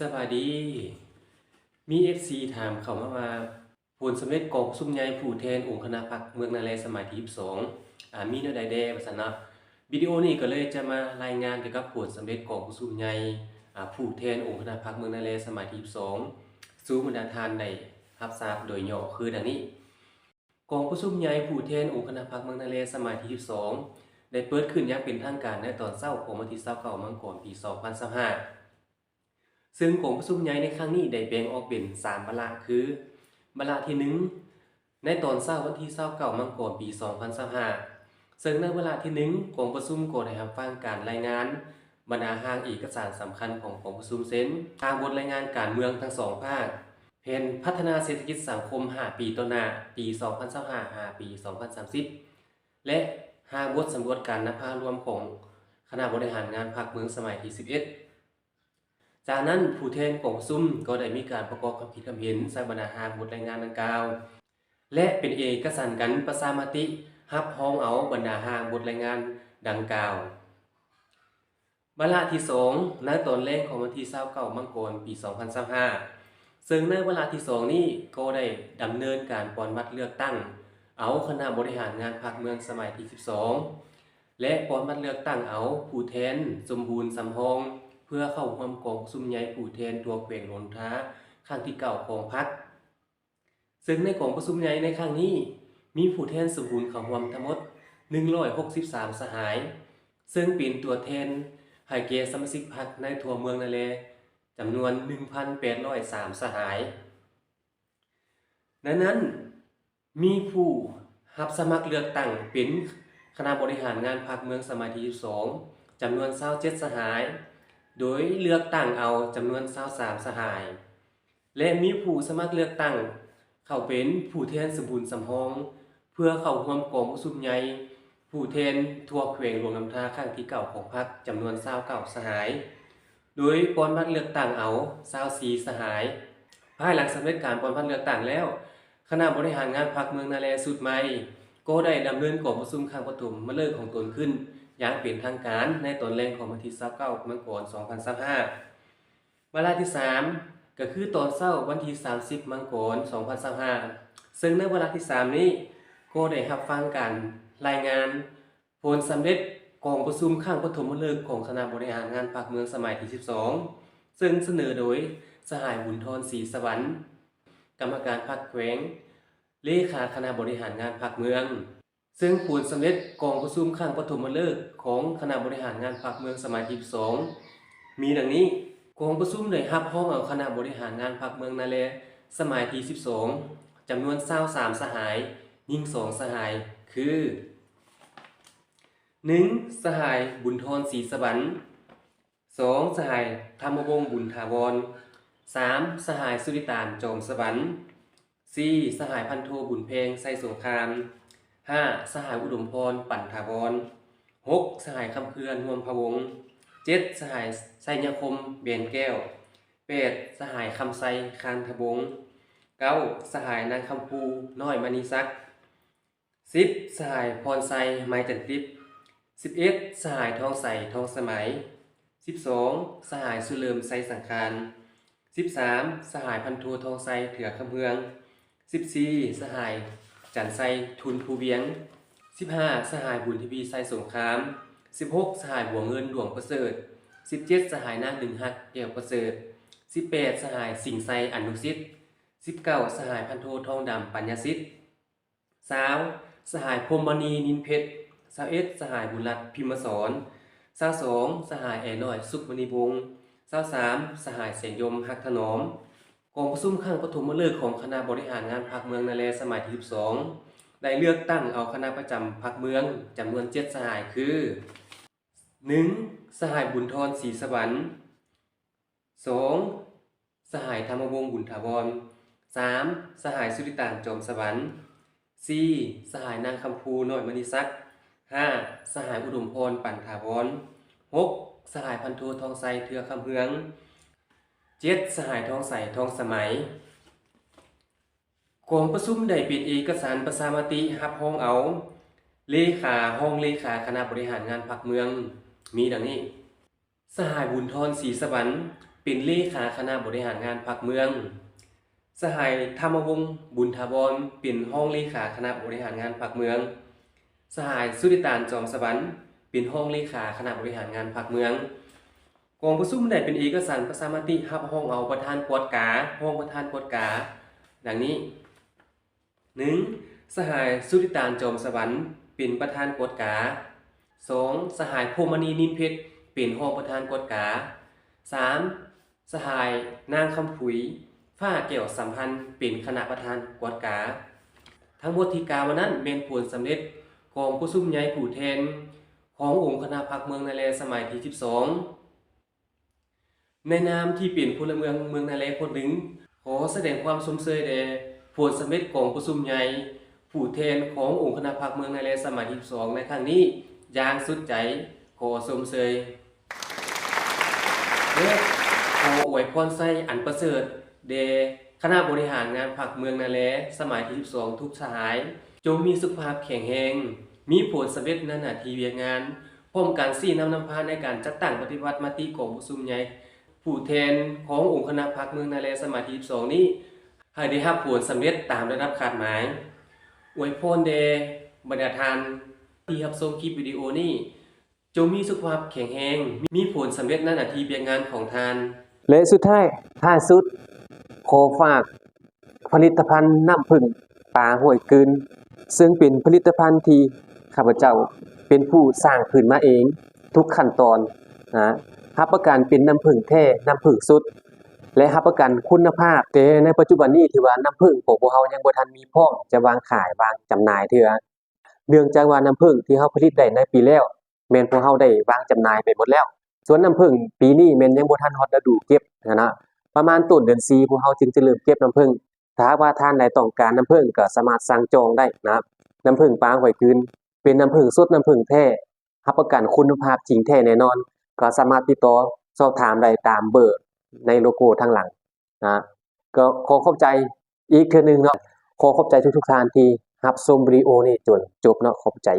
ສະບາຍດີ. ມີເອັຟຊີຖາມເຂົ້າມາວ່າ ຜົນສຳເລັດກອງປະຊຸມໃຫຍ່ຜູ້ແທນອົງຄະນະພັກເມືອງນາແລສະໄໝທີສິບສອງ ອາ ມີແນວໃດແດ່ ວ່າຊັ້ນເນາະ. ວິດີໂອນີ້ກໍເລີຍຈະມາລາຍງານກ່ຽວກັບຜົນສຳເລັດກອງປະຊຸມໃຫຍ່ ອາ ຜູ້ແທນອົງຄະນະພັກເມືອງນາແລສະໄໝທີສິບສອງ ສູ່ບັນດາທ່ານໄດ້ຮັບຊາບໂດຍຫຍໍ້ຄືດັ່ງນີ້. ກອງປະຊຸມໃຫຍ່ຜູ້ແທນອົງຄະນະພັກເມືອງນາແລສະໄໝທີສິບສອງ ໄດ້ເປີດຂຶ້ນຢ່າງເປັນທາງການໃນຕອນເຊົ້າຂອງວັນທີຊາວເກົ້າ ມັງກອນ ປີສອງພັນຊາວຫ້າ ເຊິ່ງກອງປະຊຸມໃຫຍ່ໃນຄັ້ງນີ້ໄດ້ແບ່ງອອກເປັນສາມວາລະຄື ວາລະທີໜຶ່ງ ໃນຕອນເຊົ້າວັນທີຊາວເກົ້າ ມັງກອນ ປີສອງພັນຊາວຫ້າ ເຊິ່ງໃນວາລະທີໜຶ່ງ ກອງປະຊຸມກໍໄດ້ຮັບຟັງການລາຍງານບັນດາຮ່າງເອກະສານສຳຄັນຂອງກອງປະຊຸມ ເຊັ່ນ ຮ່າງບົດລາຍງານການເມືອງທັງສອງພາກ, ແຜນພັດທະນາເສດຖະກິດສັງຄົມຫ້າປີຕໍ່ໜ້າ ປີສອງພັນຊາວຫ້າ ຫາປີສອງພັນສາມສິບ ແລະ ຮ່າງບົດສຳຫຼວດການນຳພາລວມຂອງຄະນະບໍລິຫານງານພັກເມືອງສະໄໝທີສິບເອັດ. ຈາກນັ້ນ ຜູ້ແທນກອງປະຊຸມກໍໄດ້ມີການປະກອບຄຳຄິດຄຳເຫັນໃສ່ບັນດາຮ່າງບົດລາຍງານດັ່ງກ່າວ ແລະ ເປັນເອກະສັນກັນປະຊາມະຕິຮັບຮອງເອົາບັນດາຮ່າງບົດລາຍງານດັ່ງກ່າວ. ວາລະທີສອງ ໃນຕອນແລງຂອງວັນທີຊາວເກົ້າ ມັງກອນ ປີສອງພັນຊາວຫ້າ ເຊິ່ງໃນວາລະທີສອງນີ້ກໍໄດ້ດຳເນີນການປ່ອນບັດເລືອກຕັ້ງເອົາຄະນະບໍລິຫານງານພັກເມືອງສະໄໝທີສິບສອງ ແລະ ປ່ອນບັດເລືອກຕັ້ງເອົາຜູ້ແທນສົມບູນສຳຮອງ ເພື່ອເຂົ້າຮ່ວມກອງປະຊຸມໃຫຍ່ຜູ້ແທນທົ່ວແຂວງຫຼວງນ້ຳທາຄັ້ງທີເກົ້າຂອງພັກ. ເຊິ່ງໃນກອງປະຊຸມໃຫຍ່ໃນຄັ້ງນີ້ ມີຜູ້ແທນສົມບູນເຂົ້າຮ່ວມທັງໝົດໜຶ່ງຮ້ອຍຫົກສິບສາມສະຫາຍ, ເຊິ່ງເປັນຕົວແທນໃຫ້ແກ່ສະມາຊິກພັກໃນທົ່ວເມືອງນາແລ ຈຳນວນໜຶ່ງພັນແປດຮ້ອຍສາມສະຫາຍ. ໃນນັ້ນ ມີຜູ້ຮັບສະໝັກເລືອກຕັ້ງເປັນຄະນະບໍລິຫານງານພັກເມືອງສະໄໝທີສິບສອງ ຈຳນວນຊາວເຈັດສະຫາຍ, ໂດຍເລືອກຕັ້ງເອົາຈຳນວນຊາວສາມສະຫາຍ ແລະ ມີຜູ້ສະໝັກເລືອກຕັ້ງເຂົ້າເປັນຜູ້ແທນສົມບູນສຳຮອງ ເພື່ອເຂົ້າຮ່ວມກອງປະຊຸມໃຫຍ່ ຜູ້ແທນທົ່ວແຂວງຫຼວງນ້ຳທາຄັ້ງທີເກົ້າຂອງພັກ ຈຳນວນຊາວເກົ້າສະຫາຍ, ໂດຍປ່ອນບັດເລືອກຕັ້ງເອົາຊາວສີ່ສະຫາຍ. ພາຍຫຼັງສຳເລັດການປ່ອນບັດເລືອກຕັ້ງແລ້ວ, ຄະນະບໍລິຫານງານພັກເມືອງນາແລຊຸດໃໝ່ ກໍໄດ້ດຳເນີນກອງປະຊຸມຄັ້ງປະຖົມມະເລີກຂອງຕົນຂຶ້ນຢ່າງເປັນທາງການ ໃນຕອນແລງຂອງວັນທີຊາວເກົ້າ ມັງກອນ ສອງພັນຊາວຫ້າ. ວາລະທີສາມ ກໍຄືຕອນເຊົ້າວັນທີສາມສິບ ມັງກອນ ສອງພັນຊາວຫ້າ ເຊິ່ງໃນວາລະທີສາມນີ້ ກໍໄດ້ຮັບຟັງການລາຍງານຜົນສຳເລັດກອງປະຊຸມຄັ້ງປະຖົມມະເລີກຂອງຄະນະບໍລິຫານງານພັກເມືອງສະໄໝທີສິບສອງ ເຊິ່ງສະເໜີໂດຍສະຫາຍ ບຸນທອນ ສີສະຫວັນ ກຳມະການພັກແຂວງ ເລຂາຄະນະບໍລິຫານງານພັກເມືອງ. ເຊິ່ງຜົນສຳເລັດກອງປະຊຸມຄັ້ງປະຖົມມະເລີກຂອງຄະນະບໍລິຫານງານພັກເມືອງສະໄໝທີສິບສອງ ມີດັ່ງນີ້. ກອງປະຊຸມໄດ້ຮັບຮອງເອົາຄະນະບໍລິຫານງານພັກເມືອງນາແລສະໄໝທີສິບສອງ ຈຳນວນຊາວສາມສະຫາຍ, ຍິງສອງສະຫາຍ ຄື ໜຶ່ງ ສະຫາຍ ບຸນທອນ ສີສະຫວັນ, ສອງ ສະຫາຍ ທຳມະວົງ ບຸນຖາວອນ, ສາມ ສະຫາຍ ສຸລິຕານ ຈອມສະຫວັນ, ສີ່ ສະຫາຍ ພັນໂທ ບຸນແພງ ໄຊສົງຄາມ, ຫ້າ ສະຫາຍ ອຸດົມພອນ ປັນຖາວອນ, ຫົກ ສະຫາຍ ຄຳເຄືອນ ຮ່ວມພະວົງ, ເຈັດ ສະຫາຍ ໄຊຍະຄົມ ແບນແກ້ວ, ແປດ ສະຫາຍ ຄຳໄຊ ຄານທະວົງ, ເກົ້າ ສະຫາຍ ນາງຄຳພູ ນ້ອຍມະນີສັກ, ສິບ ສະຫາຍ ພອນໄຊ ໄມຈັນຕິບ, ສິບເອັດ ສະຫາຍ ທອງໄຊ ທອງສະໄໝ, ສິບສອງ ສະຫາຍ ສຸເລີມ ໄຊສັງຄານ, ສິບສາມ ສະຫາຍ ພັນໂທ ທອງໄຊ ເຖືອຄຳເຮືອງ, ສິບສີ່ ສະຫາຍ ຈັນໄຊ ທຸນພູວຽງ, ສິບຫ້າ ສະຫາຍ ບຸນທະວີ ໄຊສົງຄາມ, ສິບຫົກ ສະຫາຍ ບົວເງິນ ດວງປະເສີດ, ສິບເຈັດ ສະຫາຍ ນາງດຶງຮັກ ແກ້ວປະເສີດ, ສິບແປດ ສະຫາຍ ສິງໄຊ ອະນຸສິດ, ສິບເກົ້າ ສະຫາຍ ພັນໂທ ທອງດຳ ປັນຍາສິດ, ຊາວ ສະຫາຍ ພົມມະນີ ນິນເພັດ, ຊາວເອັດ ສະຫາຍ ບຸນລັດ ພິມມະສອນ, ຊາວສອງ ສະຫາຍ ແອນ້ອຍ ສຸກມະນີວົງ, ຊາວສາມ ສະຫາຍ ແສງຍົມ ຮັກຖະໜອມ. ກອງປະຊຸມຄັ້ງປະຖົມມະເລີກຂອງຄະນະບໍລິຫານງານພັກເມືອງນາແລສະໄໝທີສິບສອງ ໄດ້ເລືອກຕັ້ງເອົາຄະນະປະຈຳພັກເມືອງຈຳນວນເຈັດສະຫາຍ ຄື ໜຶ່ງ ສະຫາຍ ບຸນທອນ ສີສະຫວັນ, ສອງ ສະຫາຍ ທຳມະວົງ ບຸນຖາວອນ, ສາມ ສະຫາຍ ສຸລິຕານ ຈອມສະຫວັນ, ສີ່ ສະຫາຍ ນາງຄຳພູ ນ້ອຍມະນີສັກ, ຫ້າ ສະຫາຍ ອຸດົມພອນ ປັນຖາວອນ, ຫົກ ສະຫາຍ ພັນໂທ ທອງໄຊ ເທື່ອຄຳເຮືອງ, ເຈັດ ສະຫາຍ ທອງໄຊ ທອງສະໄໝ. ກອງປະຊຸມໄດ້ເປັນເອກະສານປະຊາມະຕິຮັບຮອງເອົາເລຂາ, ຮອງເລຂາຄະນະບໍລິຫານງານພັກເມືອງ ມີດັ່ງນີ້. ສະຫາຍ ບຸນທອນ ສີສະຫວັນ, ເປັນເລຂາຄະນະບໍລິຫານງານພັກເມືອງ, ສະຫາຍ ທຳມະວົງ ບຸນຖາວອນ ເປັນຮອງເລຂາຄະນະບໍລິຫານງານພັກເມືອງ, ສະຫາຍ ສຸລິຕານ ຈອມສະຫວັນ ເປັນຮອງເລຂາຄະນະບໍລິຫານງານພັກເມືອງ. ກອງປະຊຸມໄດ້ເປັນເອກະສານປະຊາມະຕິຮັບຮອງເອົາປະທານກວດກາ, ຮອງປະທານກວດກາ ດັ່ງນີ້. ໜຶ່ງ ສະຫາຍ ສຸລິຕານ ຈອມສະຫວັນ ເປັນປະທານກວດກາ. ສອງ ສະຫາຍ ພົມມະນີ ນິນເພັດ ເປັນຮອງປະທານກວດກາ. ສາມ ສະຫາຍ ນາງ ຄຳຜຸຍ ຟ້າແກ້ວສຳພັນ ເປັນຄະນະປະທານກວດກາ. ທັງໝົດທີ່ກ່າວມານັ້ນແມ່ນຜົນສຳເລັດກອງປະຊຸມໃຫຍ່ຜູ້ແທນຂອງອົງຄະນະພັກເມືອງນາແລສະໄໝທີສິບສອງ. ໃນນາມທີ່ເປັນພົນລະເມືອງເມືອງນາແລຄົນໜຶ່ງ, ຂໍສະແດງຄວາມຊົມເຊີຍແດ່ຜົນສຳເລັດກອງປະຊຸມໃຫຍ່ຜູ້ແທນຂອງອົງຄະນະພັກເມືອງນາແລສະໄໝທີສິບສອງໃນຄັ້ງນີ້ຢ່າງສຸດໃຈ. ຂໍຊົມເຊີຍ ແລະ ຂໍອວຍພອນໄຊອັນປະເສີດແດ່ຄະນະບໍລິຫານງານພັກເມືອງນາແລສະໄໝທີສິບສອງ ທຸກສະຫາຍ, ຈົ່ງມີສຸຂະພາບແຂງແຮງ, ມີຜົນສຳເລັດໃນໜ້າທີ່ວຽກງານ, ພ້ອມກັນຊີ້ນຳນຳພາໃນການຈັດຕັ້ງປະຕິບັດມະຕິກອງປະຊຸມໃຫຍ່ຜູ້ແທນຂອງອົງຄະນະພັກເມືອງນາແລສະໄໝທີສິບສອງນີ້ ໃຫ້ໄດ້ຮັບຜົນສຳເລັດຕາມລະດັບຄາດໝາຍ. ອວຍພອນແດ່ບັນດາທ່ານທີ່ຮັບຊົມຄລິບວິດີໂອນີ້, ຈົ່ງມີສຸຂະພາບແຂງແຮງ, ມີຜົນສຳເລັດໃນໜ້າທີ່ວຽກງານຂອງທ່ານ. ແລະ ສຸດທ້າຍ ທ້າຍສຸດ ຂໍຝາກຜະລິດຕະພັນນ້ຳເຜິ້ງປາຫ້ວຍກືນ, ເຊິ່ງເປັນຜະລິດຕະພັນທີ່ຂ້າພະເຈົ້າເປັນຜູ້ສ້າງຂຶ້ນມາເອງທຸກຂັ້ນຕອນນະ, ຮັບປະກັນເປັນນ້ຳເຜິ້ງແທ້, ນ້ຳເຜິ້ງສົດ ແລະ ຮັບປະກັນຄຸນນະພາບ. ແຕ່ໃນປັດຈຸບັນນີ້ ຖືວ່ານ້ຳເຜິ້ງຂອງພວກເຮົາຍັງບໍ່ທັນມີພ້ອมຈະວາງຂາຍ, ວາງຈຳໜ່າຍເທື່ອ. ເນື່ອງຈາກວ່ານ້ຳເຜິ້ງທີ່ເຮົາຜະລິດໄດ້ໃນປີແລ້ວ ແມ່ນພວກເຮົາໄດ້ວາງຈຳໜ່າຍໄປໝົດແລ້ວ. ສ່ວນນ້ຳເຜິ້ງປີນີ້ແມ່ນຍັງບໍ່ທັນຮອດລະດູເກັບຫັ້ນນະ, ປະມານຕົ້ນເດືອນສີ່ ພວກເຮົາຈຶ່ງຈະເລີ່ມເກັບນ້ຳເຜິ້ງ. ຖ້າຫາກວ່າທ່ານໃດຕ້ອງການນ້ຳເຜິ້ງ ກໍສາມາດສັ່ງຈອງໄດ້ນະ. ນ້ຳເຜິ້ງປາຫ້ວຍກືນ ເປັນນ້ຳເຜິ້ງສົດ, ນ້ຳເຜິ້ງແທ້, ຮັບປະກັນຄຸນນະພາບຈິງແທ້ແນ່ນອນ. ກໍສາມາດຕິດຕໍ່ສອບຖາມໄດ້ຕາມເບີໃນໂລໂກ້ທາງຫຼັງນະ. ກໍຂໍຂອບໃຈອີກເທື່ອໜຶ່ງເນາະ, ຂໍຂອບໃຈທຸກໆທ່ານທີ່ຮັບຊົມວິດີໂອນີ້ຈົນຈົບເນາະ, ຂອບໃຈ.